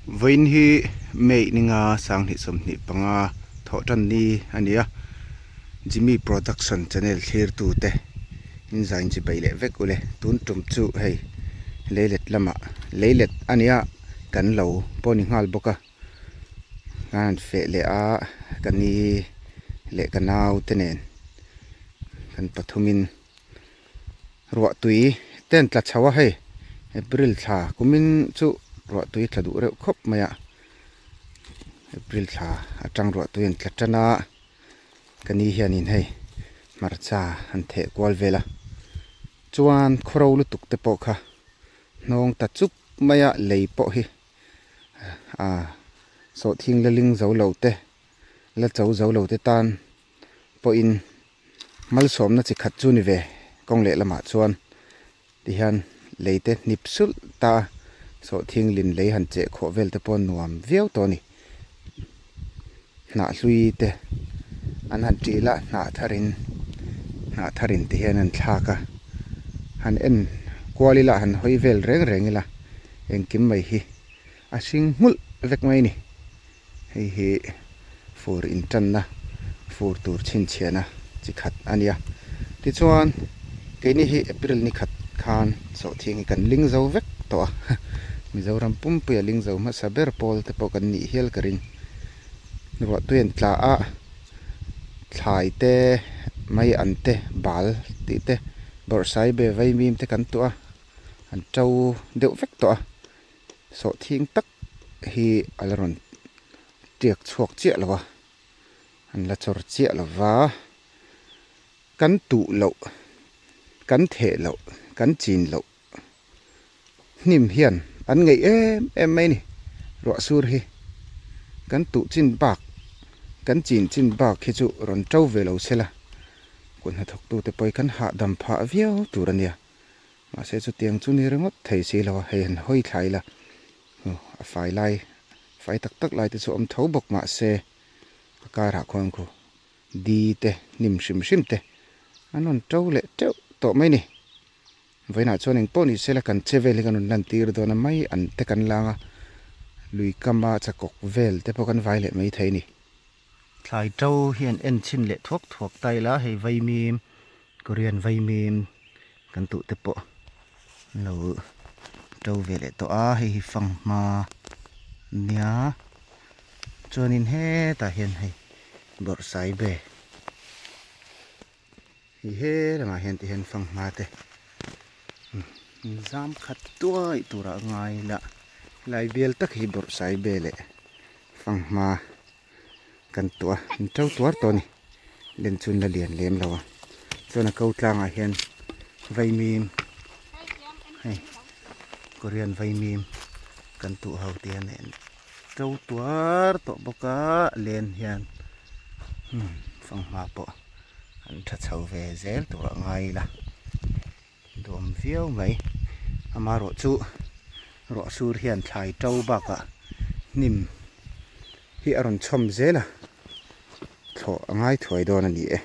Vawiin hi May ninga 2025 thawh tan ni a ni a, Jimmy Production channel thlirtute in zain chi peih leh vek ule. Tun tum chu hei leilet lamah leilet a nia kan lo pawh ni nghal bawk a, kan han feh leh a ka ni leh ka nau te nen kan pathumin. Ruah tui te an tla chho a hei April thla kumin chu ruah tui tla duh reuh khawp mai a April thla atang ruah tui an tla tan a ka ni hianin hei hmarcha an theh kual vel a chuan khawro lutuk te pawh kha hnawng ta chup mai a lei pawh hi ah sawhthing la ling zo lo te la cho zo lo te tan pawhin. Malsawmna chi khat chu ni ve kawng leh lamah chuan tihian lei te hnip sulh ta a, sawhthing lin lei han cheh khawh vel te pawh nuam viau tawh a ni. Hnah hlui te an han ṭil a, hnah tharin hnah tharin ti hian an thlak a, han en kual ila han hawi vel reng reng ila engkim mai hi a hring nghulh vek mai a ni. Hei hi fur intanna fur tur chhinchhiahna chi khat a nia. Tichuan keini hi April ni khat khan sawhthing hi kan ling zo vek tawh a, Mizoram pumpuia ling zo hmasa ber pawl te pawh kan nih hial ka ring. Ruahtui an tla a, thlai te, mai an te, bal tih te, bawrhsai be vaimim te kan tuah a, an to deuh vek tawh a, sawhthing tak hi a la rawn tiak chhuak chiah lo a, an la chawr chiah lo va, kan tuh loh, kan theh loh, kan chin loh hnim hian an ngeih em em mai a ni, ruah sur hi kan tuh chin bak, kan chin chin bak hi chu rawn to ve lo se la, kut hnathawktute pawh hi kan hahdam phah viau tur a nia. Mahse chutiang chu ni ringawt thei si lo a, hei han hawi thla ila a fai lai, fai tak tak lai te chu a awm tho bawk mahse a karah khuan khu di te hnim hrim hrim te an rawn to leh teuh tawh mai ni. Vawiinah chuan engpawh ni sela kan che vel hi kan rawn lantir dawn a mai an te kan lang a, lui kama chakawk vel te pawh kan vai leh mai thei a ni. Thlai to hian en chhin leh thuak thuak ta ila hei vaimim Korean vaimim kan tuh te pawh an lo to ve leh tawh a hei hi fanghma nia chuanin hetah hian hei bawrhsai be hei he lamah hian ti hian fanghma te zam khat tuai turah a ngai la helai bial tak hi bawrhsai be leh fanghma. Kan tuah a an to tuar tawh a ni len chu an la lian lem lo a chuan a ko tlangah hian vaimim hei korean vaimim kan tuh ho te hian an to tuar tawh bawk a len hian fanghma pawh an tha chho ve zel tur a ngai ila duhawm viau mai amaherawh chu ruah sur hian thlai to bakah hnim hi a rawn chhawm zel a thlawh a ngai thuai dawn a ni e.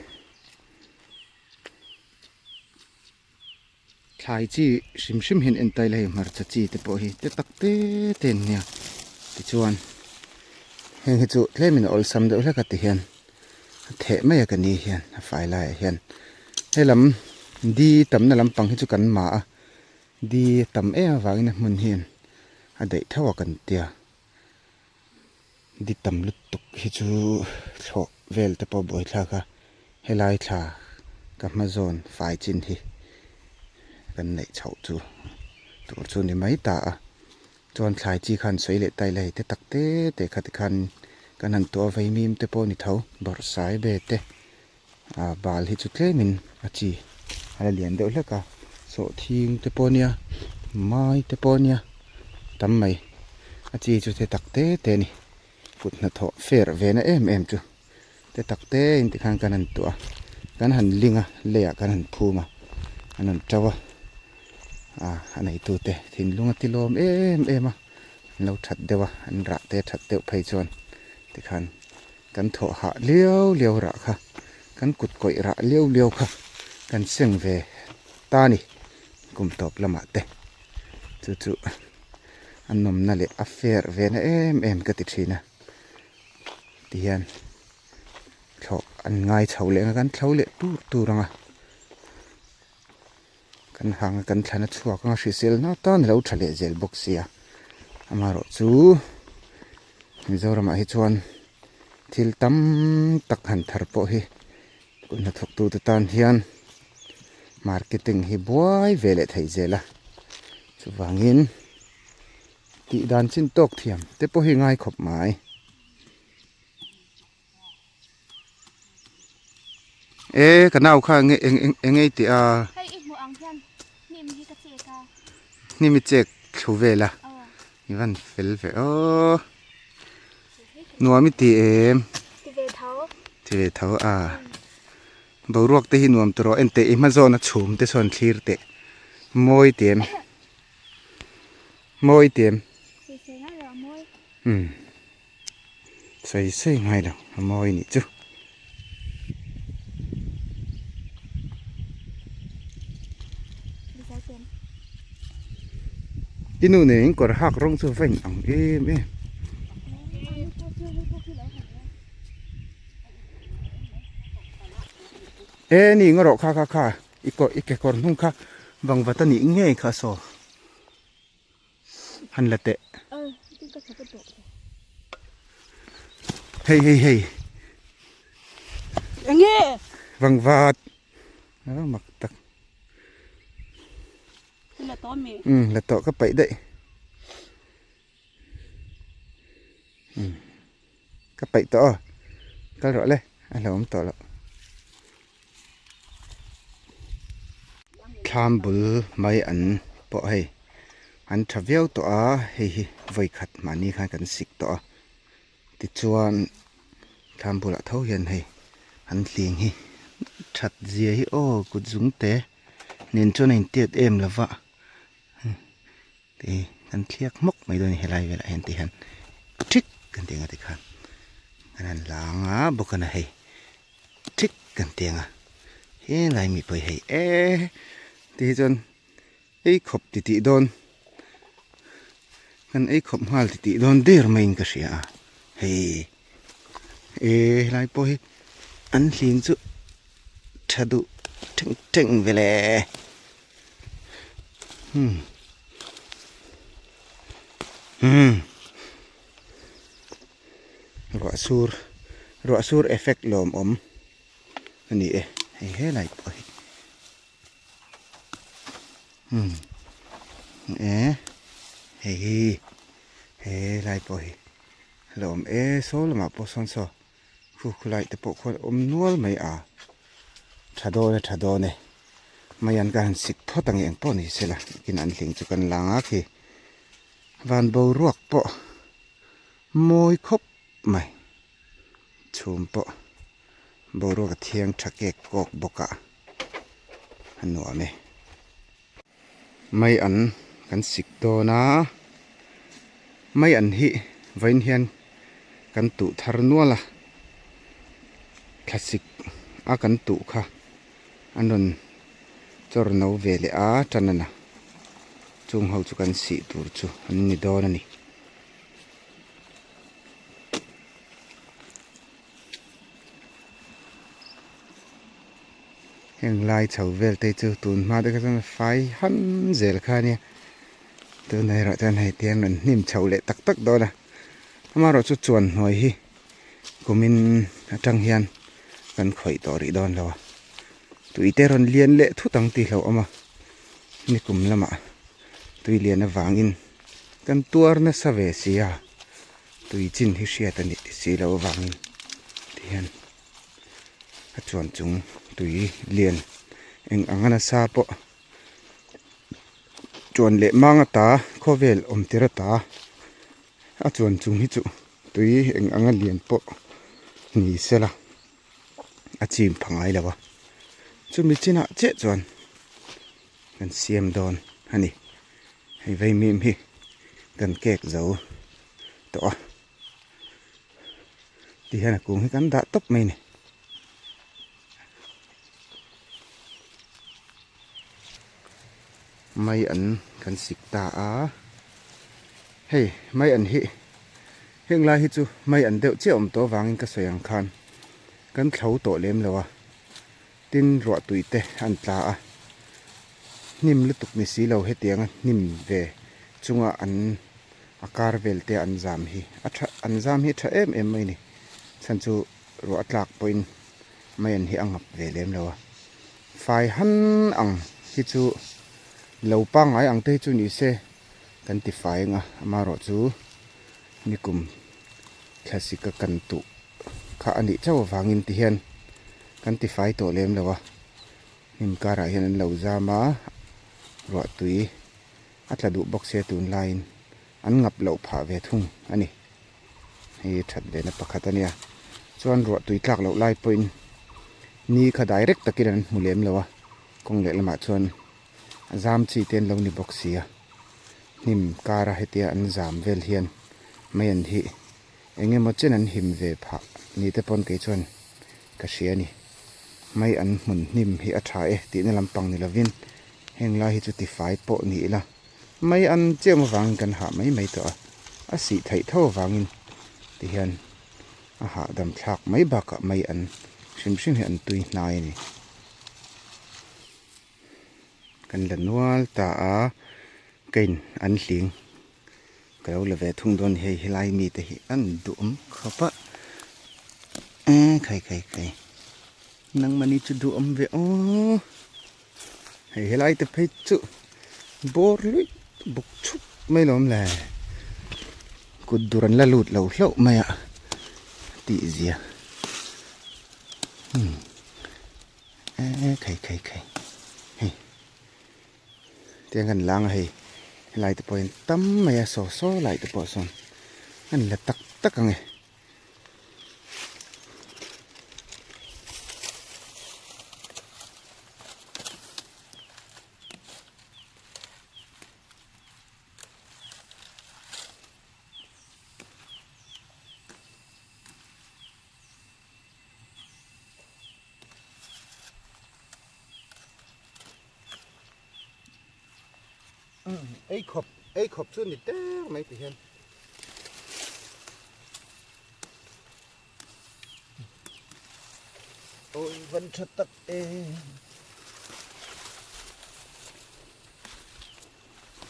Thlai chi hrim hrim hian en taila hei hmarcha chi te pawh hi te tak te te an nia tichuan heng hi chu tlemin a awlsam deuh hlek a ti hian a theh mai a ka ni hian a fai laiah hian helam di tamna lampang hi chu kan ma a di a tam em avangin a hmun hian a daih tho a kan tia. Di tam lutuk hi chu thlawh vel te pawh buai thlak a, helai thla ka hma zawn fai chin hi kan neih chhoh chu tur chu ni mai ta a, chuan thlai chi khan sawi leh ta ila hei te tak te te kha tikhan kan han tuah vei mim te pawh a ni tho, bawrhsai be te ah bal hi chu tlemin a chi a la lian deuh hlek a, sawhthing te pawh a nia mai te pawh a nia tam mai a chi chu te tak te te a ni kut hnathawh fer ve na em em chu te tak te in tikhan kan han tuah a kan han ling a leiah kan han phum a an han to a ah a neitu te thinlung a ti lawm em em a an lo that deuh a an rah te that deuh phei chuan tikhan. Kan thawh hah liau liau rah kha, kan kut kawih rah liau liau kha kan seng ve ta a ni kum tawp lamah te. Chu chu A nawmna leh a fair ve na em em ka ti thin a tihian thlawh an ngai chho leh ang a kan thlo leh tur tur ang a kan hang a kan thlan a chhuak ang a hrisel na tan a lo tha leh zel bawk sia amaherawh chu Mizoramah hi chuan thil tam tak han thar pawh hi kut hnathawk tute tan hian marketing hi buai ve leh thei zel a chuvangin tih dan chin tawk thiam te pawh hi ngai khawp mai. E ka nau kha eng eng eng eng ei tih a. Hei i hmuh ang hian hnim hi ka chek a. Hnim i chek thlu vel a. I van fel ve aw. Nuam i ti em? Ti ve tho. Ti ve tho a. Boruak te hi nuam tur aw en teh i hma zawn a chhum te sawn thlir teh. Mawi ti em? Mawi ti em? Sawi sawi ngai lo a mawi. Umm. Sawi sawi ngai lo a mawi nih chu. I nu nen in kawr hak rawng chu va in ang em em. E ni ngaw rawh kha kha kha i kawr i kekawr hnung kha vangvat a nih ngei kha saw. Han la teh. Hei hei hei. Enge? Vangvat. A mak tak. La tawh mi? Um la tawh ka paih daih. Um ka paih tawh aw. Kal rawh le a hlauhawm tawh loh. Thlam bul mai an pawh hei an tha viau tawh a hei hi vawi khat mahni khan kan sik tawh a tichuan thlam bulah tho hian hei an hling hi that zia hi aw kut zung te nen chuan a intiat em lova Ti kan thliak hmawk mai dawn a ni helai velah hian ti hian thik kan ti ang a tikhan kan han lang a bawk a na hei thik kan ti ang a helai mi pawh hi hei e ti hi chuan ei khawp ti tih dawn kan ei khawp nghal ti tih dawn der maiin ka hria a hei e helai pawh hi an hling chu tha duh teng teng vele. Hmm. Hmm. Ruah sur ruah sur effect lawm awm a ni e hei helai pawh hi hmm e hei hi helai pawh hi lawm e saw lamah pawh sawn saw Khu khulai te pawh khuan awm nual mai a, tha dawn e tha dawn e, mai an ka han sik phawt ang eng pawh ni sela kin an hling chu kan lang a khi van boruak pawh mawi khawp mai chhum pawh boruak a thiang tha kek kawk bawk a a nuam e. Mai an kan sik dawn a, mai an hi vawiin hian kan tuh thar nual a, thlasik a kan tuh kha an rawn chawr no ve leh a tan a na, chung ho chu kan sih tur chu an ni dawn a ni. Heng lai chho vel te chu tun hma te kha chuan fai han zel kha ania tunah erawh chuan hei tiang rawn hnim chho leh tak tak dawn a amaherawh chu chuan hnuai hi kumin atang hian kan khawih tawh rih dawn lo a tui te rawn lian leh thut ang tih hlauh awm a nikum lamah tui lian avangin kan tuar nasa ve si a tui chin hi hriat a nih si loh avangin tihian. A chuan chung tui lian eng ang a nasa pawh chuan leh mang ata khawvel awm tir ata a chuan chung hi chu tui eng ang a lian pawh ni sela a chim pha ngai lo a chumi chinah chiah chuan kan siam dawn a ni hei vaimim hi kan cake zo tawh a. Ti hian a kung hi kan dah tawp mai a ni. Mai an kan sik ta a. Hei mai an hi heng lai hi chu mai an deuh chiah awm tawh avangin ka sawi ang khan kan thlo tawh lem lo a, tin ruah tui te an tla a, hnim lutuk ni si lo hetianga hnim ve chunga an a kar vel te an zam hi a tha an zam hi a tha em em mai a ni chhan chu ruah a tlak pawhin mai an hi a ngap ve lem lo a, fai han ang hi chu lo pangngai ang te hi chu ni se. Kan ti fai anga amaherawh chu nikum thlasik a kan tuh kha a nih chauh avangin ti hian kan ti fai tawh lem lo a, hnim karah hian an lo zam a, ruah tui a tla duh bawk sia tunlaiin an ngap loh phah ve thung a ni. Hei that ve na pakhat a nia, chuan ruah tui tlak loh lai pawhin ni kha direct takin an hmu lem lo a, kawng lehlamah chuan. A zam chi te an lo ni bawk si a, hnim kara hetia an zam vel hian mai an hi eng emaw chen an him ve phah ni te pawn kei chuan ka hria a ni. Mai an hmun hnim hi a tha e tihna lampang ni lovin heng lai hi chu tifai pawh ni ila mai an chiam avangin kan hah mai mai tawh a, a sih theih tho avangin tihian a hahdam thlak mai bakah mai an hrim hrim hi an tui hnai a ni. Kan la nual ta a, kain an hling ka lo la ve thung dawn hei helai mite hi an duhawm khawp a e khai khai khai nangmahni chu duhawm ve aw hei helai te phei chu bawr luih buk chhup mai lawm le kut dur an la lut lo hlauh mai a tih zia hmm. Eee khai khai khai hei tiang kan lang a hei helai te pawh hian tam mai a saw saw lai te pawh sawn a ni la tak tak ang e. Ei khawp ei khawp chu ni der mai ti hian ôi vẫn thật tắc ê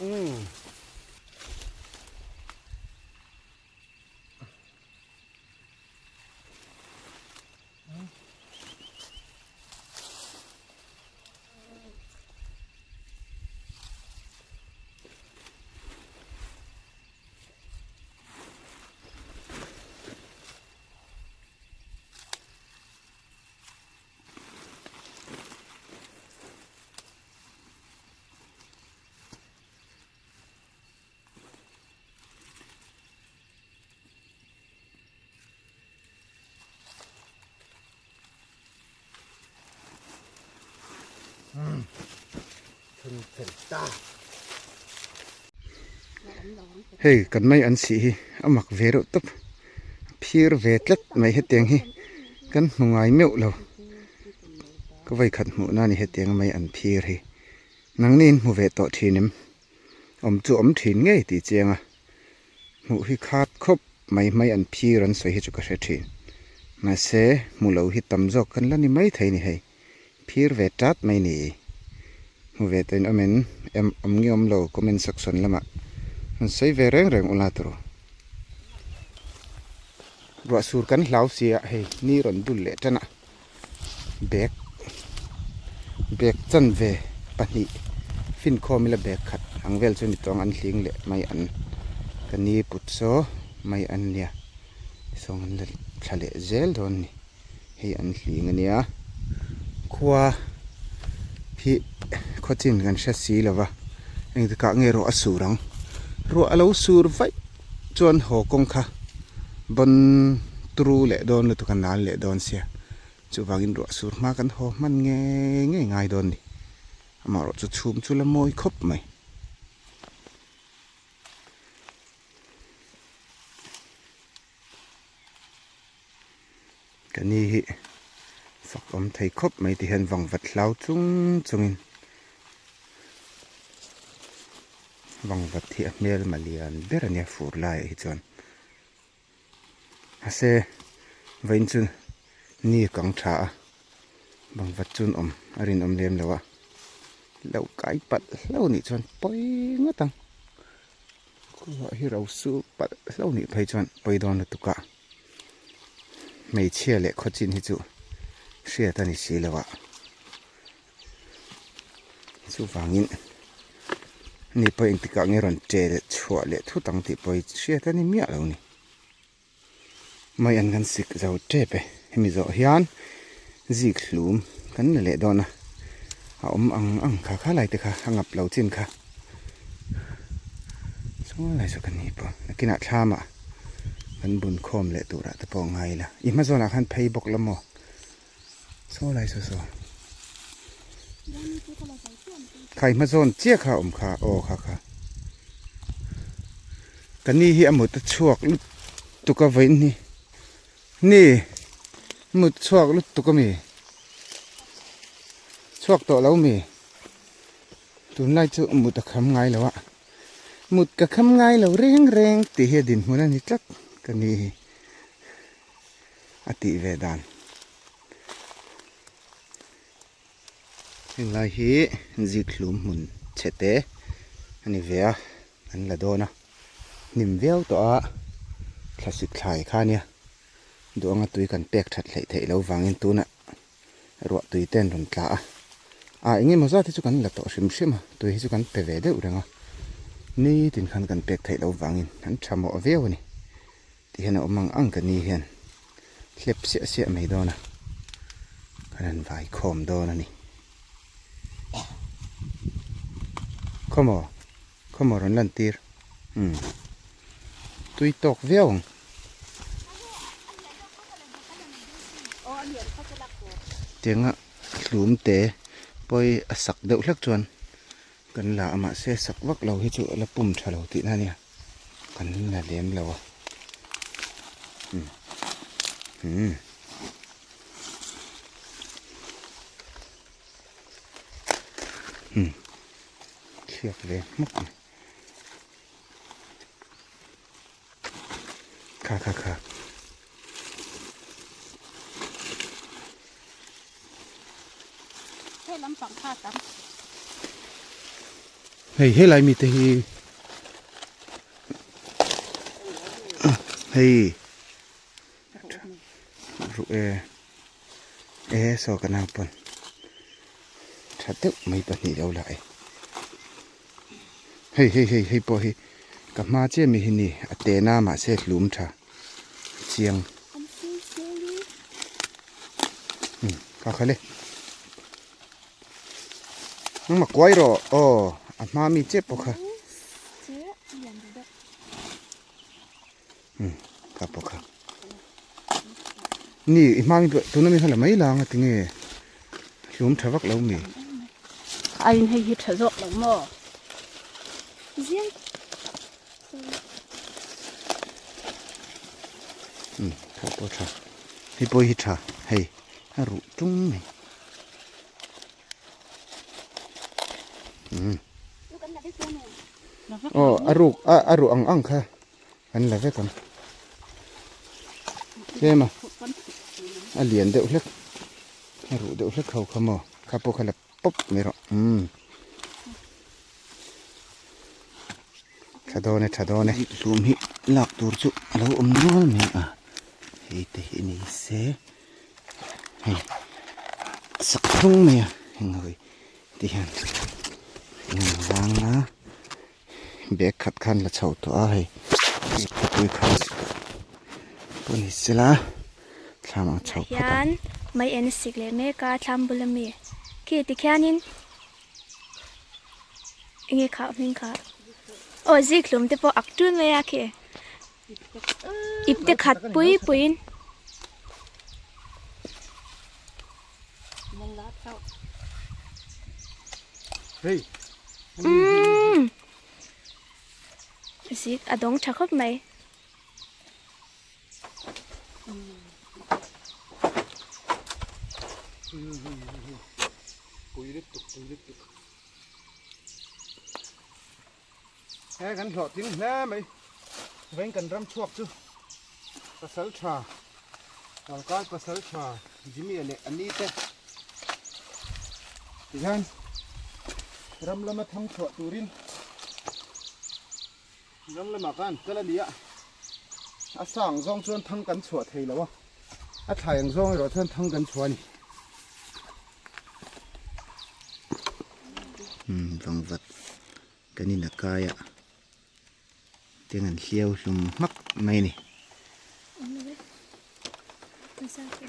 ừ. Hei kan mai an sih hi a mak ve reuh tawp a phir ve tlat mai hetiang hi kan hmu ngai meuh lo ka vawikhat hmuh na a ni hetiang mai an phir hi nangni in hmu ve tawh thin em awm chu awm thin ngei tih chiang a. Hmuh hi khat khawp mai mai an phir an sawi hi chu ka hre thin. Mahse, hmu lo hi tam zawk kan la ni mai thei ni hei. Phir ve tat mai ni. Hmu ve tawhin awm in em awm nge awm lo comment section lamah rawn sawi ve reng reng ula turu. Ruah sur kan hlau sia hei ni rawn dul leh tan a bag bag chanve pahnih finkhawm ila bag khat ang vel chu ni tawng an hling leh mai an ka ni put saw mai an nia sawng an la thla leh zel dawn a ni hei an hling a nia khua hi khaw chin kan hre si lo va engtikah nge ruah a sur ang ruah a lo sur vaih chuan haw kawng kha bawn turu leh dawn lutuk a nal leh dawn sia chuvangin ruah sur hma kan haw hman nge nge ngai dawn ni amaherawh chu chhum chu la mawi khawp mai. Ka ni hi fak awm thei khawp mai ti hian vangvat hlau chung chungin. Vangvat hi a hmelma lian ber a nia fur laiah hi chuan. Mahse vawiin chu ni a kang tha a, vangvat chu an awm a rinawm lem lo a, lo kai palh hlauh anih chuan pawi ngawt ang. Khuaah hi ro su palh hlauh anih phei chuan pawi dawn lutuk a, hmeichhia leh khawchin hi chu hriat a ni si lo a. Chuvangin ni pawh engtikah nge rawn che leh chhuah leh thut ang tih pawh hi hriat a ni miah lo ni. Mai an kan sik zo tep e, hemi zawh hian zik hlum kan la leh dawn a, a awm ang ang kha kha lai te kha a ngap lo chin kha saw lai saw kan ni pawh nakinah thlamah kan bun khawm leh turah te pawh ngai ila, i hma zawnah khan phei bawk la maw? Saw lai saw saw. Khai hma zawn chiah kha awm kha aw kha kha. Ka ni hi a mut a chhuak lutuk a vawiin hi. Ni mut chhuak lutuk a mi. Chhuak tawh lo mi. Tunlai chu mut a kham ngai lo a. Mut ka kham ngai lo reng reng tih hi a dinhmun a ni tlat ka ni hi. a tih ve dan. Heng lai hi zik hlum hmun chhe te a ni ve a, an la dawn a, hnim viau tawh a, thlasik thlai kha ania, duh anga tui kan pek that hleih theih loh vangin tunah ruah tui te an rawn tla a, ah eng emaw zat hi chu kan la tawh hrim hrim a, tui hi chu kan pe ve deuh reng a, nitin khan kan pek theih loh vangin an tha mawh viau a ni. Ti hian a awm ang ang ka ni hian hlep siah siah mai dawn a, kan han vai khawm dawn a ni. Khawmaw, khawmaw rawn lan tir, umm tui tawk viau ang. Tianga hlum te pawi a sak deuh hlek chuan kan la a mahse sak vak lo hi chu a la pum tha lo tihna a nia. Kan la lem lo a umm umm umm thliak ve hmawk mai kha kha kha. Hei helai mite hi hei ruh e e saw ka nau pawn tha deuh mai pahnih lo la e hei hei hei hei pawh hi ka hma chiah mi hi ni a te na mahse hlum tha chiang ka kha le. Nangmah kuai rawh aw a hma mi chiah pawh kha umm kha pawh kha ni i hma mi pawh tuna mi kha la mai lang a tinge hlum tha vak lo mi. Ain hei hi tha zawk lo maw? Umm kha pawh tha hei pawh hi tha hei a ruh tung mai. Aw a ruk a a ruh ang ang kha an la vek ang tlem a a lian deuh hlek a ruh deuh hlek ho kha maw kha pawh kha la pawp mai rawh umm tha dawn e tha dawn e hlum hi lak tur chu a lo awm nual mai a hei te hi ni se. Hei sak tung mai a heng hawi ti hian eng vang a bag khat khan la chho tawh a hei tui khat pawh ni sela thlam ang chho phawt ang. Hian mai en a sik leh mek a thlam bul ami khi tikhianin enge kha hming kha aw zikhlum te pawh ak tul mai a khi. Ipte khat pui puiin. Umm zik a dawng tha khawp mai. He kan hlawhtling hle mai. Veng kan ram chhuak chu pasal tha kalkai pasal tha Jimmy leh Ani te tihian ram lama thang chhuah turin ram lamah khan kal a ni a, a sang zawng chuan thang kan chhuah thei lo a, a thlai ang zawng erawh chuan thang kan chhuah a ni. Umm vangvat kan in a kai a. Tiang an hliau hlum hmak mai a ni.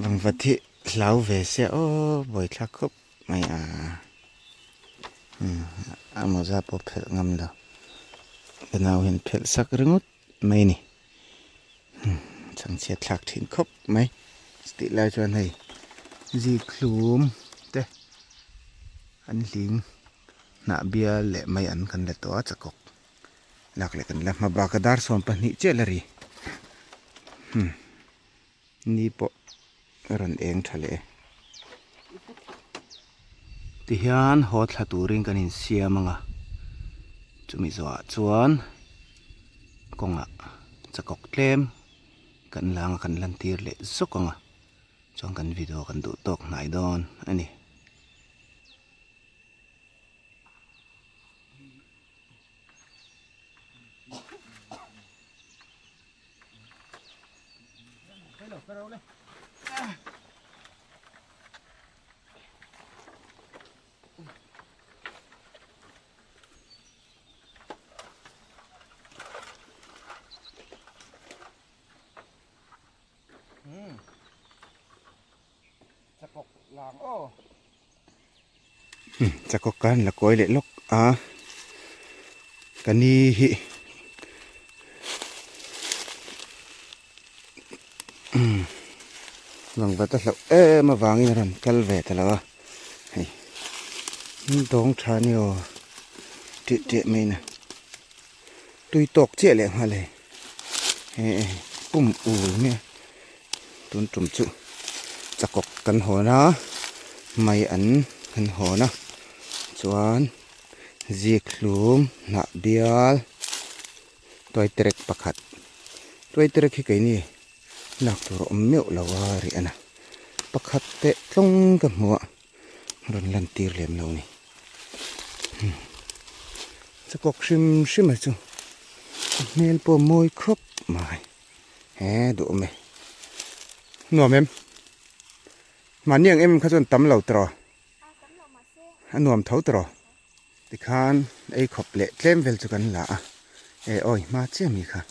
Vangvat hi hlau ve se aw buaithlak khawp mai a. A mawza pawh phelh ngam lo. Ka nau hian phelh sak ringawt mai a ni. Chhangchhiat thlak thin khawp mai. Chutih lai chuan hei zik hlum te an hling hnah bial leh mai an kan la tawh a chakawk. Lak leh kan la hma bak a dar 12 chiah la ri. Hmm. Ni pawh a rawn eng tha leh e. Tihian haw thla turin kan insiam ang a, chumi zawhah chuan kawngah chakawk tlem kan la ang a kan lantir leh zawk ang a, chuan kan video kan duh tawk hnai dawn a ni. Chakawk khan la kawi leh lawk a ka ni hi vangvat a hlauh em avangin a rawn kal ve ta lo a hei dawng tha ni aw tih teh mai na tui tawk chiah leh nghal hei he pum ul mai a tun tum chu chakawk kan hawn a mai an kan hawn a chuan zik hlum hnah bial tuai terek pakhat tuai terek hi keini lak tur a awm meuh lo a rih a na pakhat teh tlawng ka hmu a rawn lan tir lem lo ni chakawk hrim hrim a chu a hmel pawh a mawi khawp mai he duhawm e nuam em mahni ang em kha chuan tam lo tawh a nuam tho tawh tikhan ei khawp leh tlem vel chu kan la a e awi hma chiah mi kha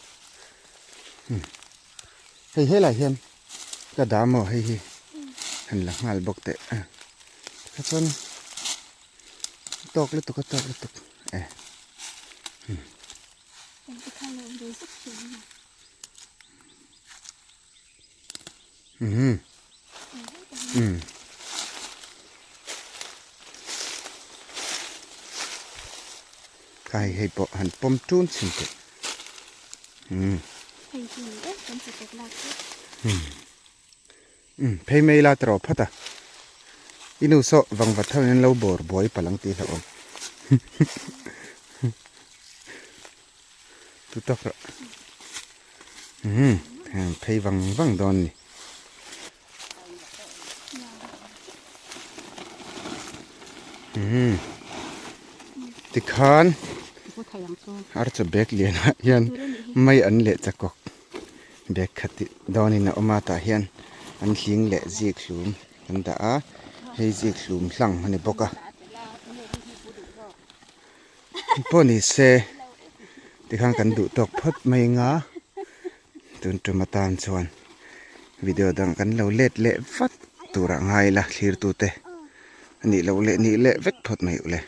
hei helai hian ka dah maw hei hi han la nghal bawk teh a tikha chuan tawk lutuk a tawk lutuk e um Khai hei pawh han pawm tun chhin teh. Um. Hei hi ni e, kan chi tek lak chu. Um. Um, phei mai la tawh phawt a. I nu saw vangvat ho in an lo bawr buai palh ang tih hlauh awm. Tu tak rawh. Um, heng phei vang vang dawn ni. Tikhan archaw bag lianah hian mai an leh chakawk bag khat dawnin a awm a tah hian an hling leh zik hlum an dah a hei zik hlum hlang a ni bawk a pawh ni se tikhan kan duh tawk phawt mai anga tun tum atan chuan video dang kan lo let leh vat turah ngai ila thlir tute a nih loh leh nih leh vek phawt mai u le.